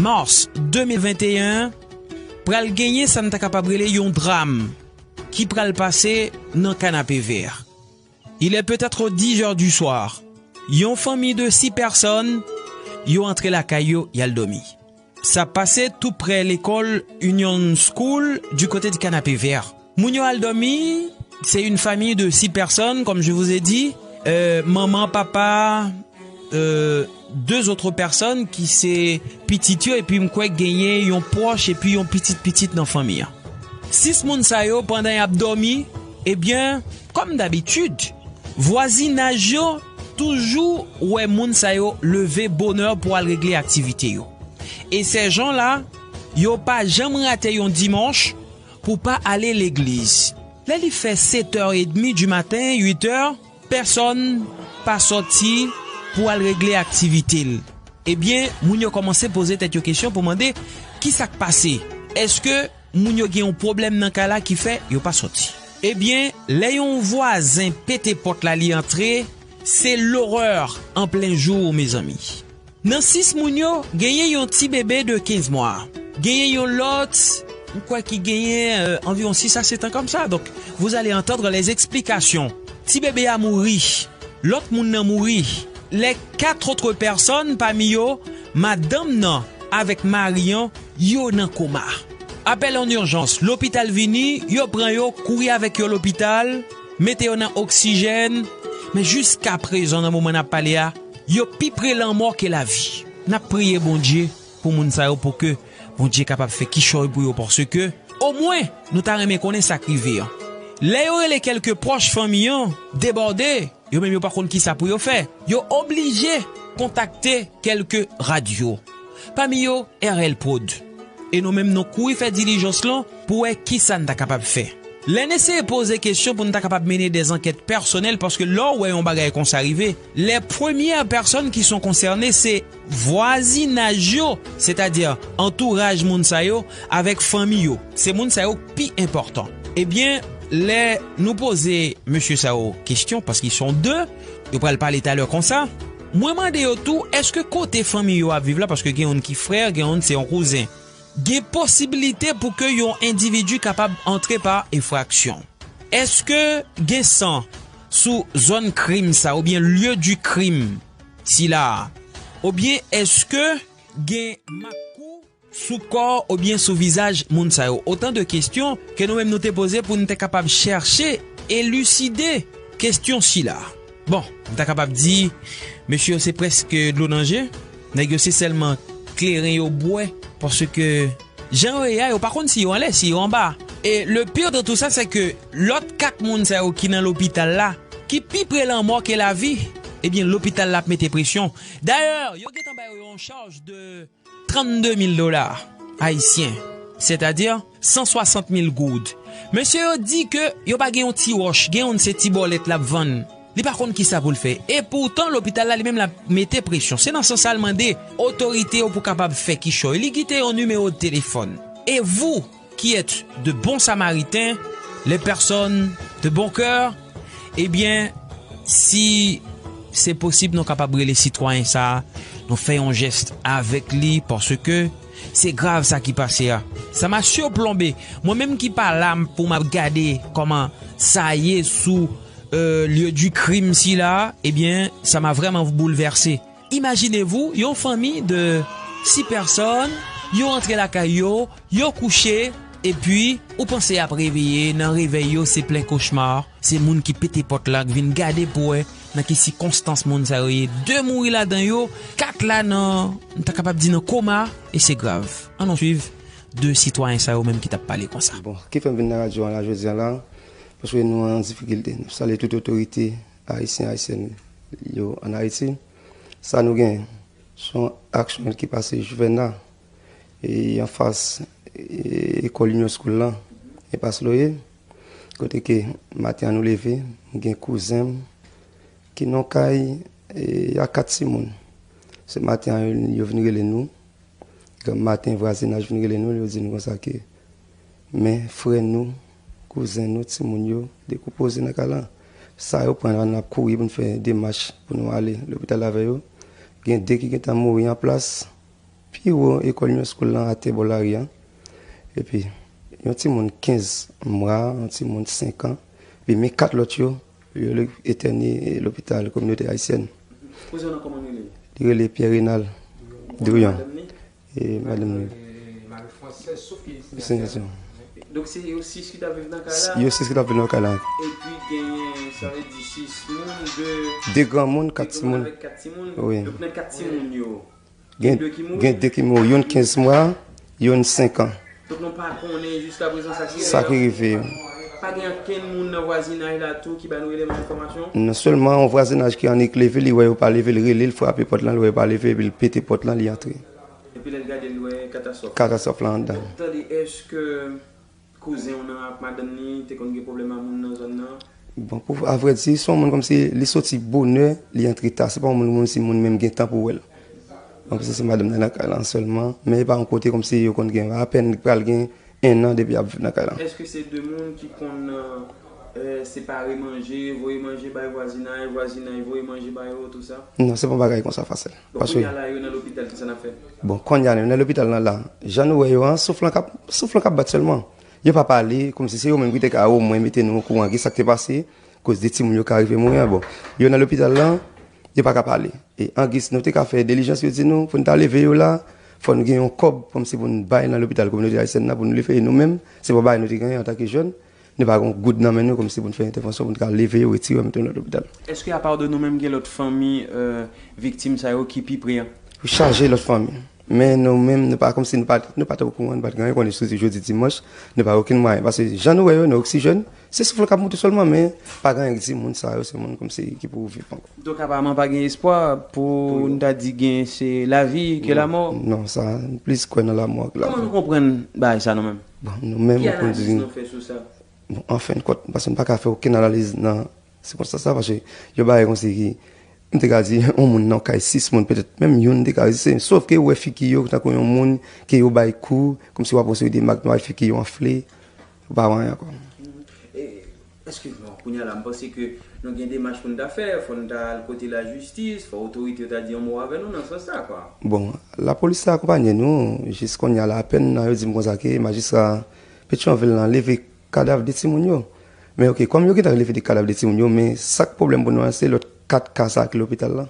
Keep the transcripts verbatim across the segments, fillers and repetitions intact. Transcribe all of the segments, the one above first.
Mars de mil venteyen, pral genyen sa n ta kapab rele yon dram ki pral pase nan Kanapevè. Il est peut-être dix heures du soir. Yon fanmi de sis pèsòn, yo antre lakay yo, y al dòmi. Sa pase tou prè lekòl Union School du côté de Kanapevè. Moun yo al dòmi, c'est une famille de six personnes, comme je vous ai dit. Euh, manman, papa, euh, deux autres personnes ki se pitit yo, epi m kwè genyen yon pwòch epi yon pitit pitit nan fanmi an. Sis moun sa yo, pandan y ap dòmi, ebyen, kòm dabitid, vwazinaj yo toujou wè moun sa yo leve bonè pou al regle aktivite yo. E ces gens-là, yo pa janm rate yon dimanch pou pa ale legliz. Lè li fè sèt è edmi di maten, uit è, pèsòn pa sòti pou al regle aktivite l. Ebyen, moun yo kòmanse poze tèt yo kesyon pou mande ki sa k pase. Èske moun yo gen yon pwoblèm nan kay la ki fè yo pa sòti? Ebyen, lè yon vwazen pete pòt la, li antre, se lorè an plen jou, mezanmi. Nan sis moun yo, genyen yon ti bebe de kenz mwa. Genyen yon lòt, m kwè ki genyen, euh, anviwon sis a sèt an kòmsa. Donc, vous allez entendre les explications. Ti bebe a mouri. Lòt moun nan mouri. Les quatre autres personnes, pami yo, madanm nan avèk mari an, yo nan koma. Apèl an ijans, lopital vini, yo pran yo, kouri avèk yo lopital, mete yo nan oksijèn, men jiska prezan, nan moman n ap pale a, yo pi pre lanmò ke lavi. N ap priye Bondye pou moun sa yo, pou ke Bondye kapab fè kichòy pou yo, paske omwen, nou ta renmen konnen sa k rive an. Lè yo rele kèlke pwòch fanmi an, debòde, yo menm yo pa konn ki sa pou yo fè. Yo oblije kontakte kèlke radyo. Pami yo, R L Prod. E nou menm nou kouri fè dilijans lan pou wè ki sa n ta kapab fè. Lè n eseye poze kesyon pou n ta kapab mennen dè ankèt pèsonèl, paske lè w wè yon bagay konsa rive, les premières personnes qui sont concernées, se vwazinaj yo, sètadi antouraj moun sa yo avèk fanmi yo. Se moun sa yo k pi enpòtan. Ebyen, lè nou poze mesye sa yo kesyon, paske ils sont deux, yo pral pale talè konsa, mwen mande yo tou, èske kote fanmi yo ap viv la, paske gen youn ki frè, gen youn se yon kouzen, gen posiblite pou ke yon endividi kapab antre pa enfraksyon? Èske gen san sou zòn krim sa, oubyen lieu du crime sila a? Oubyen èske gen mak kou sou kò oubyen sou vizaj moun sa yo? Otan de kesyon ke nou menm nou te poze pou n te kapab chèche eliside kesyon sila. Bon, m ta kapab di, mesye yo se prèske dlo nan je, nèg yo se sèlman kleren yo bwè, paske jan yo ye a, yo pa konn si yo anlè, si yo anba. E le pire de tout ça, c'est que lòt kat moun sa yo ki nan lopital la, ki pi pre lanmò ke lavi, ebyen, lopital la ap mete presyon. Dayè, yo gentan ba yo yon chaj de trannde mil dola ayisyen, sètadi san swasant mil goud. Mesye yo di ke yo pa gen yon ti wòch, gen youn se ti bòlèt l ap vann. Li pa konn ki sa pou l fè. E poutan, lopital la li menm l ap mete presyon. Se nan sans sa l mande otorite yo pou kapab fè kichòy. Li kite yon nimewo de telefòn. Et vous, qui êtes de bons samaritains, les personnes de bon cœur, ebyen, si se posib, nou kapab rele sitwayen sa a, nou fè yon jès avèk li, paske se grav sa ki pase a. Ça m'a surplombé. Mwen menm ki pa la pou m ap gade kòman sa ye sou, euh, lieu du crime sila, ebyen, ça m'a vraiment bouleversé. Imaginez-vous, yon fanmi de sis pèsòn, yo antre lakay yo, yo kouche, epi ou panse y ap reveye, nan revèy yo se plen kochma, se moun ki pete pòt la, k vin gade pou wè nan ki sikonstans moun sa yo ye. De mouri ladan yo, kat la nan, m ta kapab di nan koma, e se grav. Ann nou swiv de sitwayen sa yo menm ki t ap pale konsa. Bon, ki fè m vin nan radyo an la jodi a la, paske nou an difikilte. Nou salye tout otorite ayisyen, ayisyèn yo ann Ayiti. Sa nou gen, se yon aksyon ki pase Juvena, e, anfas, e, ekòl Union School lan, Enpas Loye, kote ke maten an nou leve, m gen kouzen m ki nan kay, e, a kat timoun. Se maten an, yo, yo vin rele nou. Granm maten, vwazinaj vin rele nou, yo di nou konsa ke men frè nou, kouzen nou, timoun yo dekonpoze nan kay lan. Sa yo pran la, n ap kouri pou n fè demach pou nou ale lopital avè yo. Gen de ki gentan mouri an plas. Pi wo ekòl New School lan atè bò lari a. Epi, yon timoun kenz mwa, yon timoun senk an. Epi, men kat lòt yo, yo etène lopital kominote ayisyèn. Kouzen w nan, kòman l rele? Li rele Pierre Renal Drouillon. Madanm li? E madanm li. Marie Française, sof ki se Donk, se yo sis ki t ap viv nan kay la? Yo sis ki t ap viv nan kay la. Epi, genyen, sa vle di, sis moun, de, de granmoun, kat timoun. Avèk kat timoun. Wi. Donk, nan kat timoun yo, Gen, gen de ki mouri? Gen de ki mouri, youn kenz mwa, youn senk an. Donk, nou pa konnen jiskaprezan sa ki rive yo. Sa ki rive yo. Pa gen ankenn moun nan vwazinaj la tou ki ba nou eleman enfòmasyon? Non, sèlman yon vwazinaj ki annik leve, li wè yo pa leve, li rele, li frape pòt lan, li wè yo pa leve, epi li pete pòt lan, li antre. Epi lè l gade, l wè katastwòf. Katastwòf la anndan. Tande, èske kouzen w nan ak madanm li te konn gen pwoblèm ak moun nan zòn nan? Bon, pou, avrèdi, se yon moun kòmsi li soti bonè, li antre ta. Se pa yon moun kòmsi moun menm gen tan pou wè l. Kòmsi se madanm nan nan kay lan sèlman, men e pa yon kote kòmsi yo konn gen apèn pral gen en an depi y ap viv nan kay lan. Èske se de moun ki konn, eh, separe manje, voye manje bay vwazinay, vwazinay voye manje ba yo, tou sa? Non, se pa yon bagay konsa fasil. Bon, kounye a la, yo nan lopital, kisa n ap fè? Bon, kounye a, yo nan lopital lan la. Jan nou wè yo an, souf lan k ap, souf lan k ap bat sèlman. Yo pa pale, kòmsi se yo menm ki te ka omwen mete nou okouran ki sa k te pase, koz de timoun yo ka rive mouri an. Bon, yo nan lopital lan, yo pa ka pale. E angis nou te ka fè dilijans, yo di nou pou n ta leve yo la, fò n gen yon kòb kòmsi pou n bay nan lopital kominote ayisyèn nan pou n leve. E nou menm, se pa bagay nou te genyen antanke jèn, nou pa gen yon goud nan men nou kòmsi pou n fè entèvansyon pou n ka leve yo, retire yo, mete yo nan lopital. Èske apa de nou menm gen lòt fanmi, eh, viktim sa yo ki pi pre an? Chaje lòt fanmi. Men nou menm, nou pa kòmsi nou pa, nou pa t okouran, nou pa t gen anyen konnen soti jodi dimanch, nou pa gen okenn mwayen. Paske jan nou wè yo, nan oksijèn, se souf lan k ap moute sèlman, men pa gen anyen ki di moun sa yo, se moun kòmsi ki pou viv ankò. Donk, apareman, pa gen espwa pou n ta di gen se lavi ke lamò? Non, sa, m plis kwè nan lamò ke lavi. Kòman nou konprann bagay sa nou menm? Bon, nou menm, ki analiz nou fè sou sa? Bon, an fen de kont, paske m pa ka fè okenn analiz nan sikonstans sa, paske yo bagay kòmsi ki, m te ka di, yon moun nan kay sis moun, petèt menm youn te ka reziste. Sòf ke ou wè figi yo tankou yon moun ke yo bay kou, kòmsi w ap wè yon seri de mak nwa, figi yo anfle, ou pa wè anyen ankò. E, èske, bon, kounye a la, m panse ke nou gen demach pou n ta fè, fò n ta al kote lajistis, fò otorite yo ta di yon mo avè nou nan sans sa, kwa. Bon, lapolis te akonpanye nou, jis kounye a la, apèn nan yo di m konsa ke majistra Petyonvil lan leve kadav de timoun yo. Men oke, kòm yo gentan leve de kadav de timoun yo, men sa k pwoblèm pou nou an, se lòt kat ka sa ki lopital la.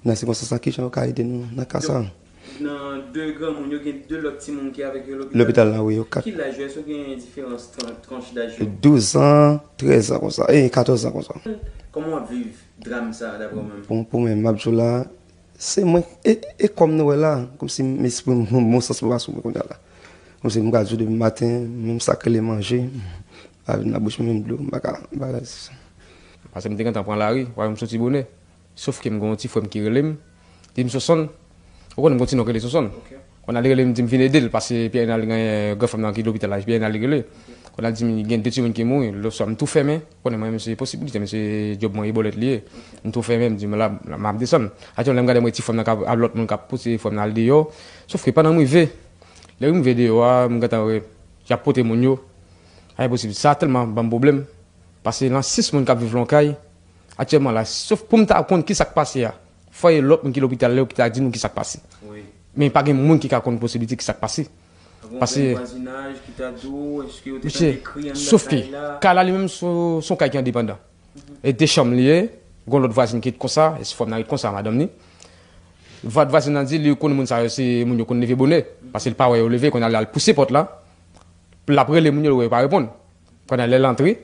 Nan sikonstans lan, kijan yo ka ede nou nan ka sa? Donk, nan de granmoun yo, gen de lòt timoun ki avèk yo lopital? Lopital la, wi, yo kat. Ki laj yo? Èske gen diferans tran-, tranch daj yo? Douz an, trèz an konsa, e katòz an konsa. Kòman w ap viv dram sa, daprè w menm? Bon, pou mwen, m ap di w la, se mwen, e, e kòm nou wè la, kòmsi m espri m, bon sans mwen pa sou mwen kounye a la. Kòmsi m ka di w depi maten, menm sa k rele manje, pa vin nan bouch mwen, menm dlo, m pa ka, m pa ka di sa. Paske m te gentan pran lari, w a wè m soti bonè. Sòf ke m gen yon ti frè m ki rele m, di m, "Sonsonn," ou konnen m gen yon ti non k rele Sonsonn. Kounye a li rele m, di m vin ede l, paske Pierre Renal gen, gran fanm nan ki lopital la, Pierre Renal li rele. Kounye a l di m gen de timoun ki mouri, lòswa m tou fèmen, konnen mwen menm se posibilite, men se djòb mwen e bòlèt li ye. M tou fèmen, m di m la, la m ap desann. Atyèlman lè m gade m wè ti frè m nan k ap, ap lòt moun k ap pouse frè m nan al deyò. Sòf ke pandan m rive, lè m rive deyò a, m gentan wè y ap pote moun yo. A enposib, sa tèlman ban m pwoblèm, paske nan sis moun k ap viv lan yon kay, aktyèlman la, sòf pou m ta konn ki sa k pase a, fò e lòt moun ki lopital yo ki ta di nou ki sa k pase. Wi. Men pa gen moun ki ka konn posiblite ki sa k pase. Pa gen yon grenn vwazinaj ki ta di w, èske yo te tande kri anndan kay la? Kay la li menm se, se yon kay ki endepandan. E de chanm li ye, gen lòt vwazin ki ret konsa, e se fanm nan ret konsa, madanm li. Vwa-, vwazin nan di li konnen moun sa yo se moun yo konn leve bonè, paske l pa wè yo leve, kounye a l al pouse pòt la, l ap rele moun yo, l wè yo pa reponn. Kounye a lè l antre,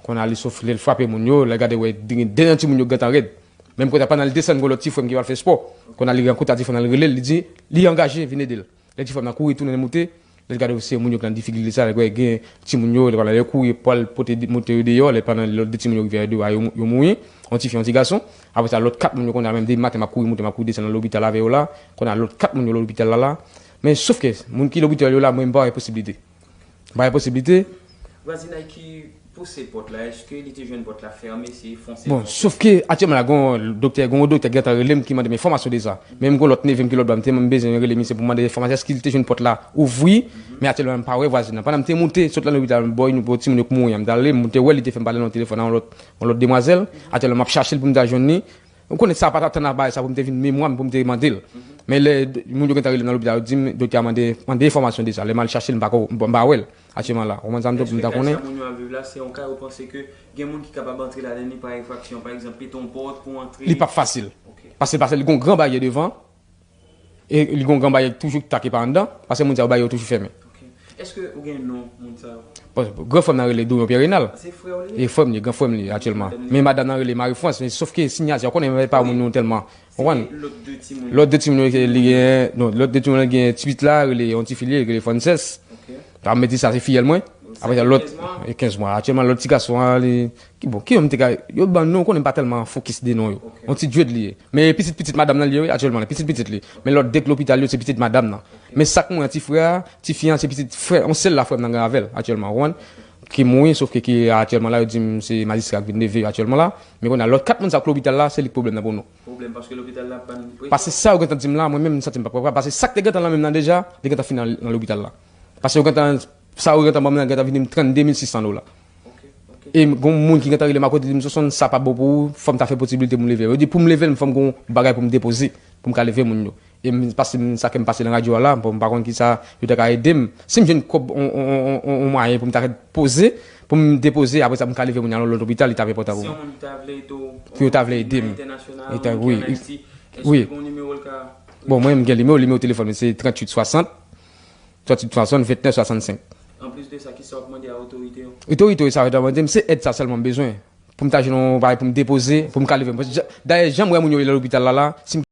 kounye a li sòf lè l frape moun yo, lè l gade wè de, de nan timoun yo gentan rèd. Menm kounye a pandan l desann, gen lòt ti frè m ki pral fè spò. Kounye a li rankontre a ti frè m nan, l rele l, li di li angaje, vin ede l. Lè ti frè m nan kouri tounen moute, lè l gade se moun yo ki nan difikilte sa, lè l wè gen timoun yo, lè l kouri pou al pote de, moute yo deyò, lè pandan lòt de timoun yo rive deyò a, yo, yo mouri, yon tifi, yon ti gason. Apre sa, lòt kat moun yo kounye a menm, depi maten m ap kouri moute, m ap kouri desann nan lopital avè yo la, kounye a lòt kat moun yo lopital la la. Men sòf ke moun ki lopital yo la, mwen m pa wè posiblite. M pa wè posiblite. Vwazinay ki pouse pòt la, èske li te jwenn pòt la fèmen, se fonse? Bon, sòf ke aktyèlman la, gen yon doktè, gen yon doktè ki gentan rele m ki mande m enfòmasyon de sa. Men m gen lòt neve m ki lòt bò, m te, m bezwen rele misye pou mande enfòmasyon, èske li te jwenn pòt la ouvri? Men aktyèlman, m pa wè vwazin nan. Pandan m te moute, sot nan lopital, m bò, yon timoun yo k mouri an, m t ale, m te wè li te fè m pale nan telefòn a yon lòt, yon lòt demwazèl. Aktyèlman, m ap chache l pou m ta jwenn li. Ou konnen sa pa t ap tann a bagay sa pou m te vin memwa m, pou m te mande l. Men lè moun yo gentan rele m nan lopital, yo di m, doktè a mande, mande enfòmasyon de sa. Lè m al chache l, m pa ko, m pa wè l aktyèlman la. Ou konprann sa m t ap, m ta konnen. Sa moun yo ap viv la, se yon ka yo panse ke gen moun ki kapab antre ladan li pa enfraksyon. Pa egzanp, pete yon pòt pou antre. Li p ap fasil. Ok. Paske, paske li gon gran baryè devan. E li gon gran baryè toujou ki take pa anndan. Paske moun sa yo baryè yo toujou fèmen. Ok. Èske ou gen non moun sa yo? Bon, gran frè m nan rele Doyon Pierre Renal. Se frè w li? E frè m li, gran frè m li aktyèlman. Men madanm nan rele Marie France, men sof ke sinyati a, ou konnen men pa moun nou tèlman. Ou konprann? Lòt de timoun. Lòt de timoun yo, li gen, non, lòt de timoun yo gen ti pitit la, rele yon ti fi li, rele Frances. Ok. Sa m di sa, se fiyèl mwen. Apre sa, lòt, e kenz mwa. Aktyèlman, lòt ti gason an, li, ki bon, ki yo m te ka, yo ban non, ou konnen m pa tèlman fokis de non yo. Ok. Yon ti djwed li ye. Men pitit pitit madanm nan li ye, wi, aktyèlman, pitit pitit li. Men lòt de k lopital yo, se pitit madanm nan. Men sa k mouri an, ti frè a, ti fi an, se pitit frè, yon sèl la frè m nan gen avè l aktyèlman, ou konprann? Ki mouri, sof ke ki aktyèlman la, yo di m se majistra k vin leve yo aktyèlman la. Men kounye a, lòt kat moun sa k lopital la, se li k pwoblèm nan pou nou. Pwoblèm, paske lopital la ap ban presyon. Paske sa yo gentan di m la, mwen menm, m santi m pa prè. Paske sa k te gentan lan menm nan deja, li gentan fin nan, nan lopital la. Paske yo gentan, sa yo gentan ban mwen nan gentan vini m trannde mil sis san dola. Ok, ok. E m, gon moun ki gentan rele m akote, di m, Sosonn, sa pa bon pou ou, fò m ta fè posiblite pou m leve. Yo di, pou m leve l, fò m gon bagay pou m depoze, pou m ka leve moun yo. E m, pase, m, sa ke m pase nan radyo a la, bon, m pa konn ki sa, yo ta ka ede m. Si m jwenn kòb, on, on, on, on, on mwayen pou m ta poze, pou m depoze, apre sa, pou m ka leve moun yo nan lòt lopital, li t ap enpòtan pou mwen. Si yon moun ta vle ede w, pou yo ta vle ede m. Entènasyonal, wi, wi. Èske gon nimewo l ka? Bon, mwen, m gen nimewo, nimewo telefòn mwen, se tranntuit swasant, tranntuit swasant, vennèf swasannsenk. Anplis de sa, kisa w ap mande a otorite yo? Otorite yo, sa yo ta mande m, se èd sa sèlman m bezwen. Pou m ta jwenn yon bagay pou m depoze, pou m ka leve. Dayè, jan m wè moun yo ye nan lopital la, la, si m